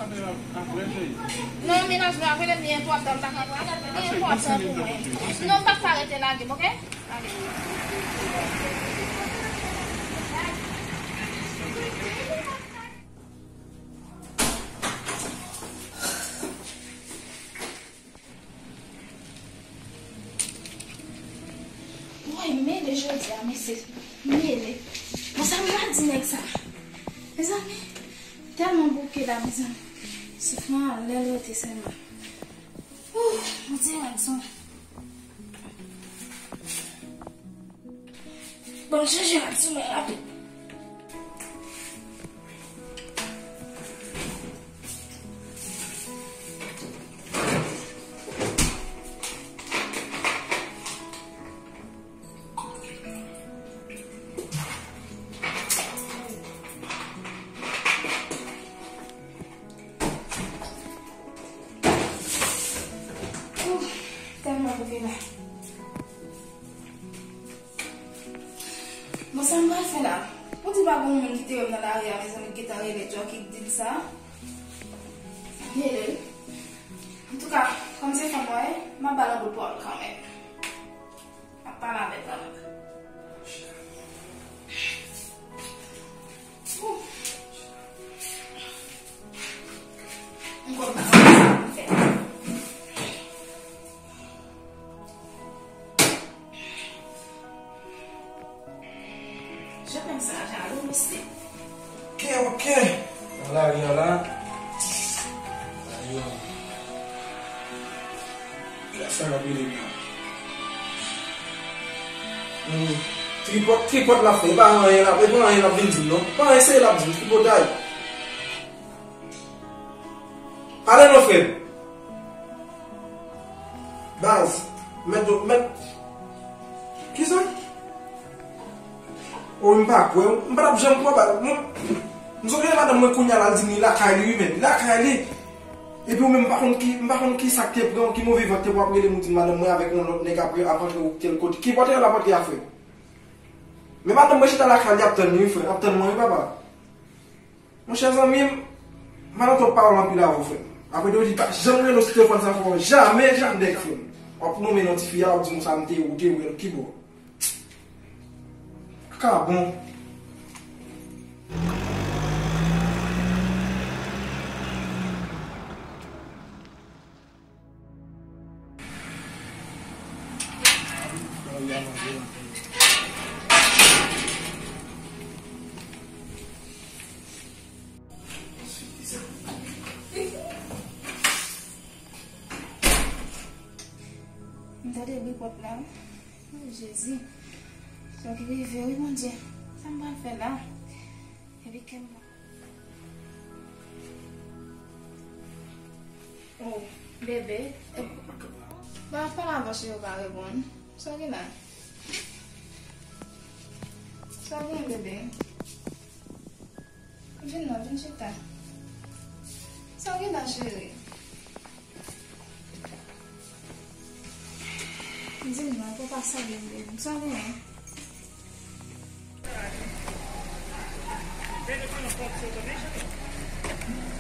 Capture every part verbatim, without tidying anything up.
Non, mennaj mwen ap rele m, li enpòtan, m pa ka pran l, li enpòtan pou mwen. Non, m p ap ka rete, lage m, oke? Lage m. Woy, mele jodi a, mesye. Mele. Bon, sa m pral di nèg sa? Mezanmi, tèlman bouke la, mezanmi. Soufri an lè l rete sèlman. Ouh, on dirait son. Bon, chèche ap sou mwen rapid. Ouh, tèlman bouke la. Bon, sa m pral fè la? Ou di pa gen moun ki te wè m nan lari a, mezanmi, ki gentan rele Djòki k di l sa? Rele l. Antouka, kòm se fanm mwen ye, m ap ba l yon kout pawòl kanmenm. M ap pale avè l kanmenm. Ouh. M konn pa konn sa pou m fè. Jan nèg sa jalou, mesye. Ok, ok. Nan lari a la. Ayo. Kiyès sa k ap rele m nan? Hmm. Tripòt, tripòt l ap fè. E pa anyen l ap, e pa anyen l ap vin di m, non. Pa anyen serye l ap di m, tripotay. Pale non, frè m. Baz, mèt do, mèt. Kisa? O, m pa kwè, m pa t ap janm kwè, baz. Mwen, m sonje madanm mwen kounye a la, l di m li lakay li, wi, men, li lakay li. Epi ou menm, m pa konn ki, m pa konn ki sa k te pran w, ki move van k te pran w ap rele m, ou di madanm mwen avèk yon lòt nèg ap, ap antre ou tèl kote. Ki kote yo l ap antre a, frè? Men madanm mwen chita lakay li ap tann li, wi, frè, ap tann mwen, wi, papa. Monchè zanmi m, m pa nan twòp pawòl anpil avè w, frè m. Apre de, ou di pa janm rele w sou telefòn sa ankò, jamè, jamè, frè m. W ap nonmen non ti fi a, w ap di m sa m te, ou te wè l, kibò? Ka bon. M tande bri pòt la. O Jezi. Sa ki rive, wi, Bondye. Sa m pral fè la? Epi kè m. O, bebe. Ba, pale avè w, cheri, ou pa reponn. Sa w gen la? Sa w gen, bebe? Vin non, vin chita. Sa w gen la, cheri? Di m non, papa, sa w gen, bebe? Sa w gen?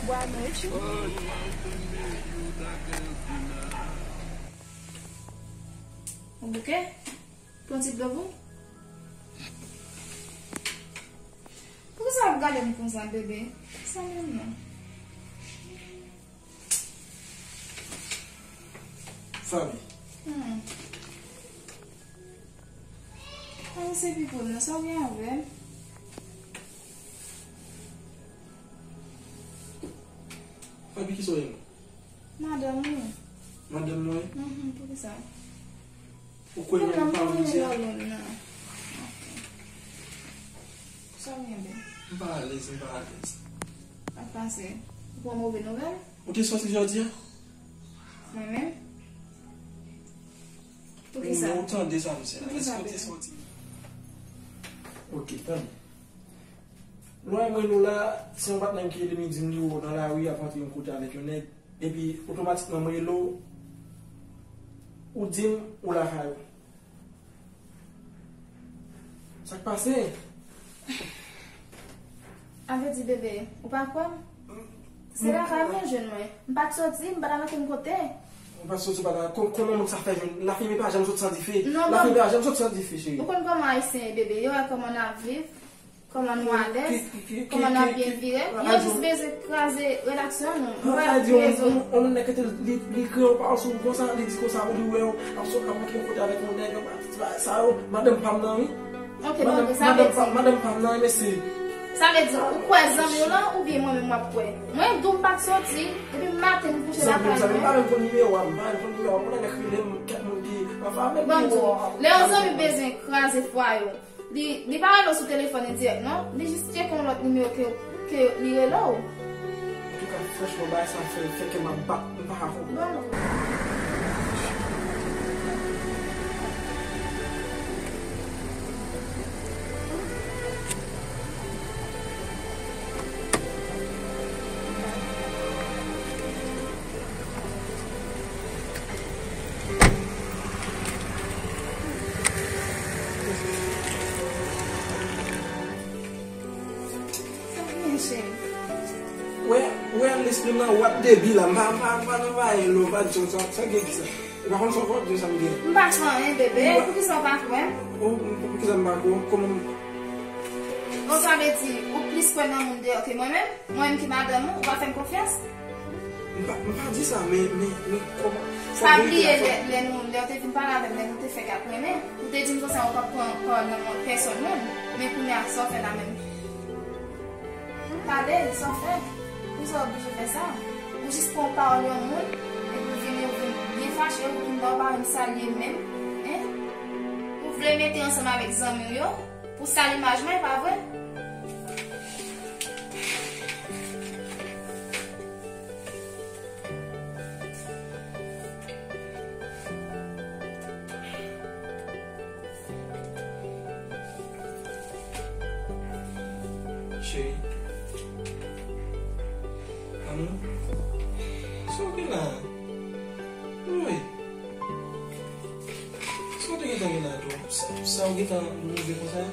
Boa noite. Ou bouke? Pran ti dlo pou. Poukisa w ap gade m konsa, bebe? Sa menm non. Fabi. Hmm. Fabi se pipo m nan, sa w gen avè l? Fabi, kisa w ye non? Madanm ou. Madanm mwen? Mhm, poukisa? Ou kwè nan pawòl m di a? Sa w gen, bebe? M pa alèz, m pa alèz. Sa k pase? Ou pran move nouvèl? Ou te sòti jodi a? Mwen menm? Poukisa? Ou tande sa m di a? Èske ou te sòti? Ok, tande. Lwen mwen nou la, se yon patnè m ki rele m, li di m li nan lari, ap antre yon kote avèk yon nèg. Epi, otomatikman, mwen rele w, ou di m ou lakay ou. Sa k pase? A vle di, bebe, ou pa kwè m? Se lakay mwen jwenn mwen. M pa t soti, m pa t al ankenn kote. Ou pa t soti, ou pa t al. Kò-, kòman moun sa fè jwenn? Lafimen pa janm sot san dife. Non, lafimen pa janm sot san dife, cheri. Ou konn kòman Ayisyen ye, bebe. Yo wè kòman n ap viv, kòman nou alèz, kòman n ap byen vire. Yo jis bezwen kraze relasyon nou. Mwen pa di yon moun nèg kite li, li kreye yon pawòl sou ou konsa, li di konsa pou li wè w ap sot ap antre yon kote avèk yon nèg, sa yo, madanm pa m nan, wi. Ok, bon, sa vle di. Madanm pa m nan, mesye. Sa vle di, ou kwè zanmi w lan, oubyen mwen menm w ap kwè? Mwen, m di w m pa t soti, depi maten m kouche lakay mwen. Zanmi m, zanmi m pa menm konn nimewo a, m pa menm konn nimewo a, mwen nèg rele m, kèk moun ki anfè avè m. Bon, m di w, lè yon zanmi bezwen kraze fwaye w, li, li pa rele w sou telefòn endirèk, non. Li jis tcheke yon lòt nimewo ke, ke li rele w. Antouka, franchman, bagay sa fè, fè kè m ap bat, m pa ka konprann. Sa k gen, cheri? Wè, wè, lespri m nan w ap debi la. M pa, m pa, m pa nan vaye lo, pa di sa, sa gen ki sa. E pa konn sa w ap di sa m gen. M pa fè anyen, bebe. Poukisa w pa kwè m? Oh, poukisa m pa kwè w? Kòman m... Bon, sa vle di, ou plis kwè nan moun deyò ke mwen menm? Mwen menm ki madanm ou, ou pa fè m konfyans? M pa, m pa di sa, men, men, men kòman... Pa bliye lè, lè nou, lè w te vin pale avè m, lè nou te fèk ap renmen, ou te di m konsa ou p ap pran pawòl nan moun, pèsòn moun, men kounye a sa w fè la menm? Pale, sa w fè? Poukisa w oblije fè sa? Ou jis pran pawòl yon moun, epi w vini, ou vin byen fache, ou vin la, ou pa menm salye m menm, en? Ou vle mete ansanm avèk zanmi w yo pou sal imaj mwen, pa vre? Cheri. Amou. Sa w gen la? Woy. Sa w te gentan gen la tou? Sa, sa w gentan move konsa?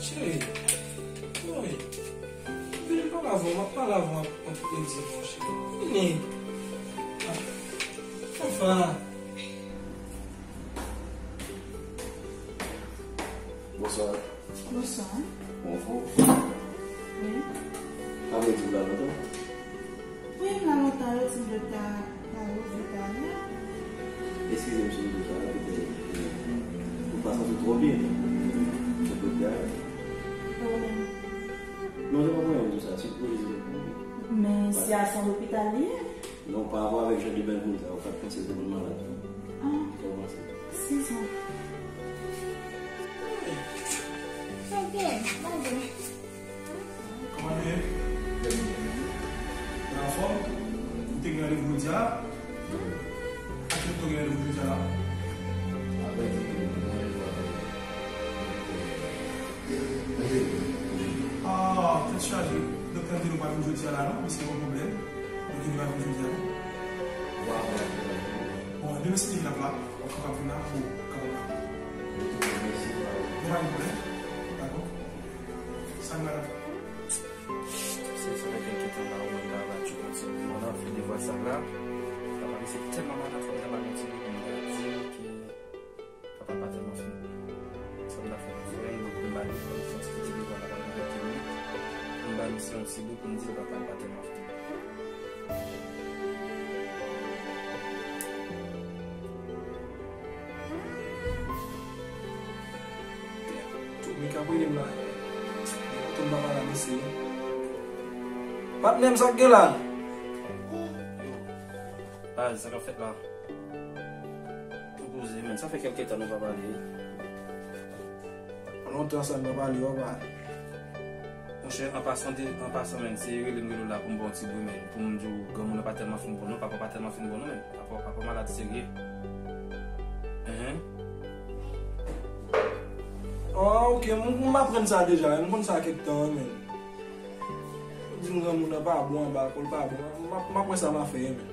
Cheri. Woy. Vini pale avè w, m ap pale avè w anpil, cheri. Vini. Ah. Anfen. Bonswa. Bonswa. Ou anfòm? Wi. Sa vle di w la lontan? Wi, m la lontan, yo di m dwe ta, ta, yo dwe ta ale. Eskize m si m dwe ta ale, petèt, ou pa santi w twò byen, ou dwe ta ale. E ou menm? Non, se pa pwoblèm m di w sa, se pou rezon. Men sitiyasyon lopital li ye. Non, pa rapò avèk jan de bèl moun sa, ou pa t panse se moun malad. Ah. Sa w panse? Sisan. Ok, bon, bon. Kòman nou ye? Byen, byen. Ou anfòm? Ou te gen randevou jodi a la? A kilè ou te gen randevou jodi a la? Apre di ke nou gen randevou avèk doktè. Ah, tèt chaje. Doktè di nou pa vin jodi a la non, misye gen pwoblèm. Donk li pa vin jodi a non. Bon, demen si Dye vle, w ap la, w ap kapab vin la pou w kapab la. Mèsi, pa gen pwoblèm. Dakò. Sa n pral fè? Se sa fè kèlke tan la, ou wè m pa va tchou kontinye. Mwen nan fè devwa sa la. Papa, misye tèlman malad, fò m ta ba l yon ti bout, mwen ta di ke papa l pa tèlman fin bon. Sa m ta fè pou frè m, pou m ba li, pou m fè yon ti kout de devwa la, pandan kèlke minit. Pou m ba misye yon ti bout, pou m di l papa l pa tèlman fin bon. Tout moun k ap rele m la. Tout m pa pale a mesye yo. Patnè m, sa k gen la? Yo. Baz, sa k ap fèt la? Nou poze, men. Sa fè kèlke tan nou pa pale. Lontan sa nou pa pale, papa. Monchè, an pasan de, an pasan menm, se rele m rele w la pou m ba w ti bri menm, pou m di w granmoun nan pa tèlman fin bon non, papa pa tèlman fin bon non menm. Papa, papa malad serye. Enhen. Ah, ok, m, m aprann sa deja, m konn sa kèk tan menm. Di m granmoun nan pa bon anba kò l, pa bon. M ap, m ap wè sa m a fè menm.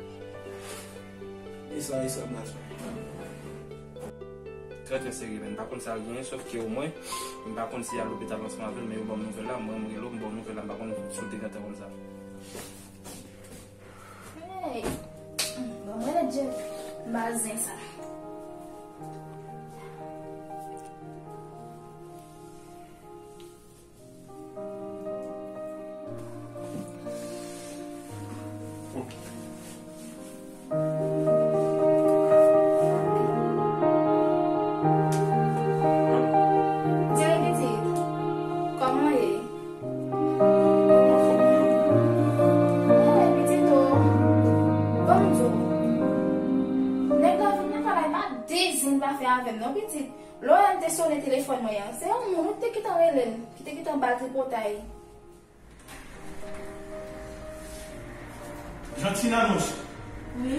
E sa, e sa, m a fè. Trè, trè serye, men m pa konn sa l genyen, sòf ke omwen, m pa konn si y al lopital ansanm avè l, men yo ban m nouvèl la, mwen, m rele w, m ba w nouvèl la, m pa konn si w te gentan konn sa. Hey! Bon, mwen lè Dye m ba zen sa. Jerry pitit, kòman w ye? Hey, pitit o, ban m di w. Nèg la vin nan kay la, pa de zen l pa fè avè m non, pitit. Lè w wè m te sone telefòn mwen an, se yon moun wi ki te gentan rele l, ki te gentan ba l tripotay. Jantine Anouch. Wi.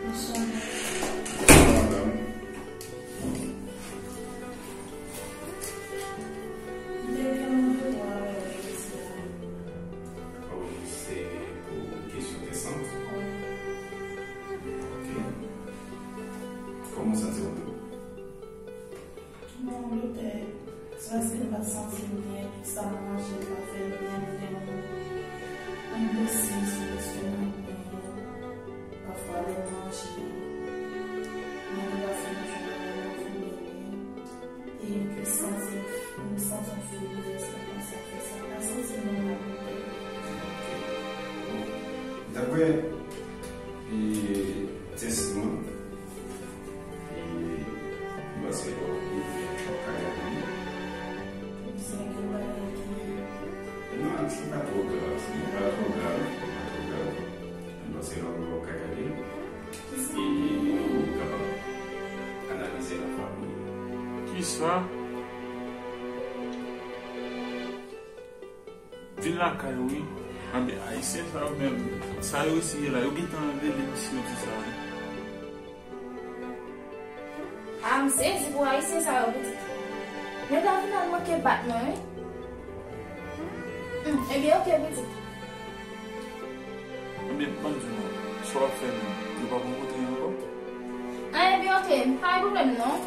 Bonswa. Bonswa, madanm. M te gen yon devwa avè w jodi a. Wi, se pou kesyon tès sant? Wi. Ok. Kòman w santi w menm? Bon, doktè, se paske m pa t santi m byen, tout sa m manje pa fè m byen, m gen yon, yon blesi sou lestomak mwen. Pafwa lè m manje, mwen gen pase nan jounen an, mwen vomire. E m te santi, m santi yon feblis, se konsa k fè sa. M pa santi m nòmal, doktè. Daprè, e, tès mwen, e, m panse w ap rive, w ap ka gade li. M santi yon bagay ki... Non, se pa twò grav, se pa twò grav, se pa twò grav. Mwen panse w ap ka gade l. E ou kapab analize l an fanmi. Kisa? Vin lakay ou wi. Anben, Ayisyen sa yo menm, sa yo eseye la, yo gentan rele misye yo di sa wi. A, m sezi pou Ayisyen sa yo, pitit. Nèg la vin al manke bat mwen, wi. Hmm, ebyen, oke, pitit. Ebyen, ban m di w non, sa w ap fè menm, yo p ap rankontre ankò? A, ebyen, oke, pa gen pwoblèm non.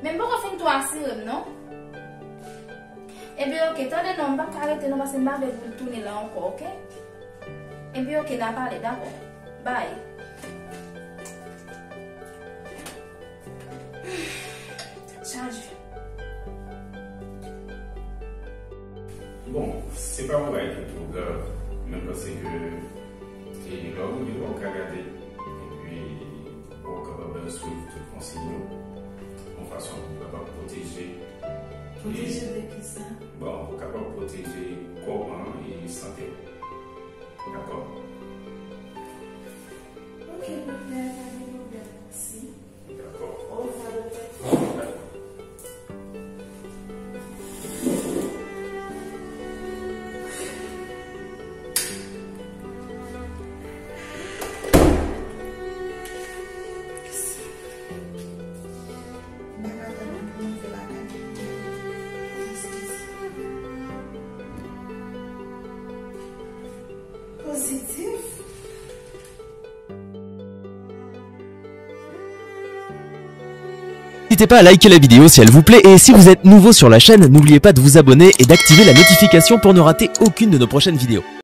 Men m poko fin twò asire m non. Ebyen, oke, tande non, m p ap ka rete non, paske m pa vle pou l tounen la ankò, oke? Ebyen, oke, n a pale, dakò. Bay. Chaje. Bon, se pa yon bagay ki twò grav, men m panse ke, e, lè w rive, w ap ka gade, epi w ap kapab swiv tout konsiy yo, yon fason pou w kapab pwoteje. Pwoteje de kisa? Bon, pou w kapab pwoteje kò w an e sante w. Dakò? Ok, doktè, pa gen pwoblèm, mèsi. Dakò. Orevwa, doktè. Dakò. Pozitif. N'hésitez pas à liker la vidéo si elle vous plaît et si vous êtes nouveau sur la chaîne, n'oubliez pas de vous abonner et d'activer la notification pour ne rater aucune de nos prochaines vidéos.